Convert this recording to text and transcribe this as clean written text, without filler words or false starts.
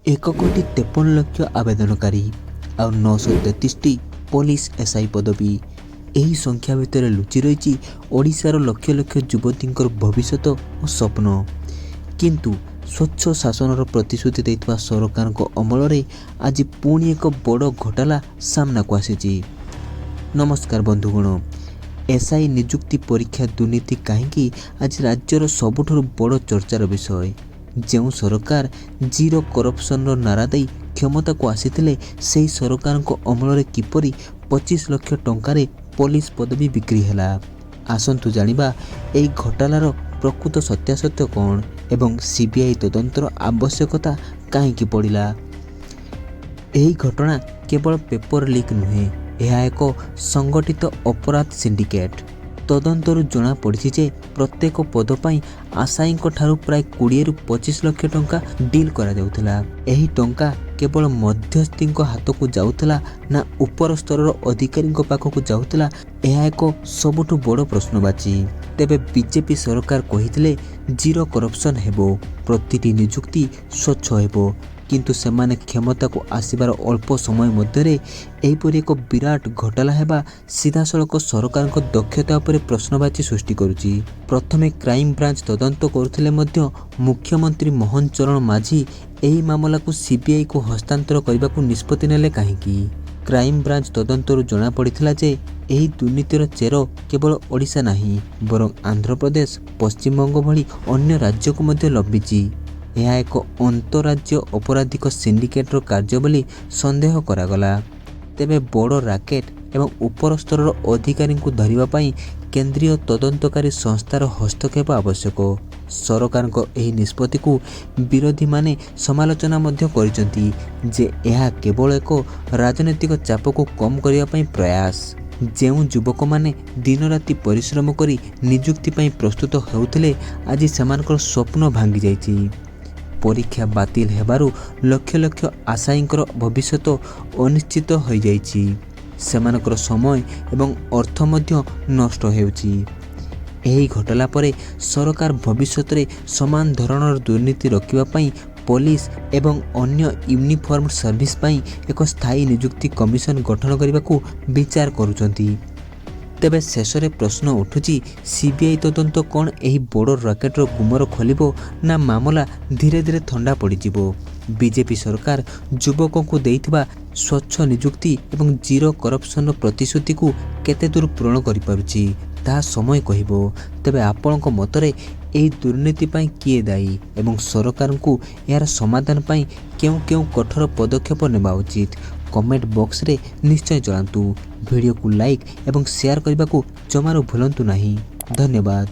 1 କୋଟି 53 ଲକ୍ଷ ଆବେଦନକାରୀ ଆଉ 933ଟି ପୋଲିସ ଏସ୍ଆଇ ପଦବୀ। ଏହି ସଂଖ୍ୟା ଭିତରେ ଲୁଚି ରହିଛି ଓଡ଼ିଶାର ଲକ୍ଷ ଲକ୍ଷ ଯୁବତୀଙ୍କର ଭବିଷ୍ୟତ ଓ ସ୍ୱପ୍ନ। କିନ୍ତୁ ସ୍ୱଚ୍ଛ ଶାସନର ପ୍ରତିଶ୍ରୁତି ଦେଇଥିବା ସରକାରଙ୍କ ଅମଳରେ ଆଜି ପୁଣି ଏକ ବଡ଼ ଘୋଟାଲା ସାମ୍ନାକୁ ଆସିଛି। ନମସ୍କାର ବନ୍ଧୁଗଣ। ଏସ୍ଆଇ ନିଯୁକ୍ତି ପରୀକ୍ଷା ଦୁର୍ନୀତି କାହିଁକି ଆଜି ରାଜ୍ୟର ସବୁଠାରୁ ବଡ଼ ଚର୍ଚ୍ଚାର ବିଷୟ? ଯେଉଁ ସରକାର ଜିରୋ କରପ୍ସନର ନାରା ଦେଇ କ୍ଷମତାକୁ ଆସିଥିଲେ, ସେହି ସରକାରଙ୍କ ଅମଳରେ କିପରି 25 ଲକ୍ଷ ଟଙ୍କାରେ ପୋଲିସ ପଦବୀ ବିକ୍ରି ହେଲା? ଆସନ୍ତୁ ଜାଣିବା, ଏହି ଘୋଟାଲାର ପ୍ରକୃତ ସତ୍ୟାସତ୍ୟ କ'ଣ ଏବଂ ସିବିଆଇ ତଦନ୍ତର ଆବଶ୍ୟକତା କାହିଁକି ପଡ଼ିଲା? ଏହି ଘଟଣା କେବଳ ପେପର ଲିକ୍ ନୁହେଁ, ଏହା ଏକ ସଂଗଠିତ ଅପରାଧ ସିଣ୍ଡିକେଟ୍। ତଦନ୍ତରୁ ଜଣାପଡ଼ିଛି ଯେ ପ୍ରତ୍ୟେକ ପଦ ପାଇଁ ଆଶାୟୀଙ୍କ ଠାରୁ ପ୍ରାୟ 20ରୁ 25 ଲକ୍ଷ ଟଙ୍କା ଡିଲ୍ କରାଯାଉଥିଲା। ଏହି ଟଙ୍କା କେବଳ ମଧ୍ୟସ୍ଥିଙ୍କ ହାତକୁ ଯାଉଥିଲା ନା ଉପର ସ୍ତରର ଅଧିକାରୀଙ୍କ ପାଖକୁ ଯାଉଥିଲା, ଏହା ଏକ ସବୁଠୁ ବଡ଼ ପ୍ରଶ୍ନବାଚୀ। ତେବେ ବିଜେପି ସରକାର କହିଥିଲେ ଜିରୋ କରପ୍ସନ୍ ହେବ, ପ୍ରତିଟି ନିଯୁକ୍ତି ସ୍ୱଚ୍ଛ ହେବ। କିନ୍ତୁ ସେମାନେ କ୍ଷମତାକୁ ଆସିବାର ଅଳ୍ପ ସମୟ ମଧ୍ୟରେ ଏହିପରି ଏକ ବିରାଟ ଘୋଟାଲା ହେବା ସିଧାସଳଖ ସରକାରଙ୍କ ଦକ୍ଷତା ଉପରେ ପ୍ରଶ୍ନବାଚୀ ସୃଷ୍ଟି କରୁଛି। ପ୍ରଥମେ କ୍ରାଇମବ୍ରାଞ୍ଚ ତଦନ୍ତ କରୁଥିଲେ ମଧ୍ୟ ମୁଖ୍ୟମନ୍ତ୍ରୀ ମୋହନ ଚରଣ ମାଝୀ ଏହି ମାମଲାକୁ ସିବିଆଇକୁ ହସ୍ତାନ୍ତର କରିବାକୁ ନିଷ୍ପତ୍ତି ନେଲେ କାହିଁକି? କ୍ରାଇମବ୍ରାଞ୍ଚ ତଦନ୍ତରୁ ଜଣାପଡ଼ିଥିଲା ଯେ ଏହି ଦୁର୍ନୀତିର ଚେର କେବଳ ଓଡ଼ିଶା ନାହିଁ, ବରଂ ଆନ୍ଧ୍ରପ୍ରଦେଶ, ପଶ୍ଚିମବଙ୍ଗ ଭଳି ଅନ୍ୟ ରାଜ୍ୟକୁ ମଧ୍ୟ ଲମ୍ବିଛି। ଏହା ଏକ ଅନ୍ତଃରାଜ୍ୟ ଅପରାଧିକ ସିଣ୍ଡିକେଟ୍ର କାର୍ଯ୍ୟ ବୋଲି ସନ୍ଦେହ କରାଗଲା। ତେବେ ବଡ଼ ରାକେଟ୍ ଏବଂ ଉପର ସ୍ତରର ଅଧିକାରୀଙ୍କୁ ଧରିବା ପାଇଁ କେନ୍ଦ୍ରୀୟ ତଦନ୍ତକାରୀ ସଂସ୍ଥାର ହସ୍ତକ୍ଷେପ ଆବଶ୍ୟକ। ସରକାରଙ୍କ ଏହି ନିଷ୍ପତ୍ତିକୁ ବିରୋଧୀମାନେ ସମାଲୋଚନା ମଧ୍ୟ କରିଛନ୍ତି ଯେ ଏହା କେବଳ ଏକ ରାଜନୈତିକ ଚାପକୁ କମ୍ କରିବା ପାଇଁ ପ୍ରୟାସ। ଯେଉଁ ଯୁବକମାନେ ଦିନରାତି ପରିଶ୍ରମ କରି ନିଯୁକ୍ତି ପାଇଁ ପ୍ରସ୍ତୁତ ହେଉଥିଲେ, ଆଜି ସେମାନଙ୍କର ସ୍ୱପ୍ନ ଭାଙ୍ଗିଯାଇଛି। ପରୀକ୍ଷା ବାତିଲ ହେବାରୁ ଲକ୍ଷ ଲକ୍ଷ ଆଶାୟୀଙ୍କର ଭବିଷ୍ୟତ ଅନିଶ୍ଚିତ ହୋଇଯାଇଛି। ସେମାନଙ୍କର ସମୟ ଏବଂ ଅର୍ଥ ମଧ୍ୟ ନଷ୍ଟ ହେଉଛି। ଏହି ଘଟଣା ପରେ ସରକାର ଭବିଷ୍ୟତରେ ସମାନ ଧରଣର ଦୁର୍ନୀତି ରୋକିବା ପାଇଁ ପୋଲିସ ଏବଂ ଅନ୍ୟ ୟୁନିଫର୍ମ ସର୍ଭିସ ପାଇଁ ଏକ ସ୍ଥାୟୀ ନିଯୁକ୍ତି କମିଶନ ଗଠନ କରିବାକୁ ବିଚାର କରୁଛନ୍ତି। ତେବେ ଶେଷରେ ପ୍ରଶ୍ନ ଉଠୁଛି, ସିବିଆଇ ତଦନ୍ତ କ'ଣ ଏହି ବଡ଼ ରାକେଟର ଗୁମର ଖୋଲିବ ନା ମାମଲା ଧୀରେ ଧୀରେ ଥଣ୍ଡା ପଡ଼ିଯିବ? ବିଜେପି ସରକାର ଯୁବକଙ୍କୁ ଦେଇଥିବା ସ୍ୱଚ୍ଛ ନିଯୁକ୍ତି ଏବଂ ଜିରୋ କରପ୍ସନର ପ୍ରତିଶ୍ରୁତିକୁ କେତେ ଦୂର ପୂରଣ କରିପାରୁଛି, ତାହା ସମୟ କହିବ। ତେବେ ଆପଣଙ୍କ ମତରେ ଏହି ଦୁର୍ନୀତି ପାଇଁ କିଏ ଦାୟୀ ଏବଂ ସରକାରଙ୍କୁ ଏହାର ସମାଧାନ ପାଇଁ କେଉଁ କେଉଁ କଠୋର ପଦକ୍ଷେପ ନେବା ଉଚିତ, କମେଣ୍ଟ ବକ୍ସରେ ନିଶ୍ଚୟ ଜଣାନ୍ତୁ। ଭିଡ଼ିଓକୁ ଲାଇକ୍ ଏବଂ ସେୟାର କରିବାକୁ ଜମାରୁ ଭୁଲନ୍ତୁ ନାହିଁ। ଧନ୍ୟବାଦ।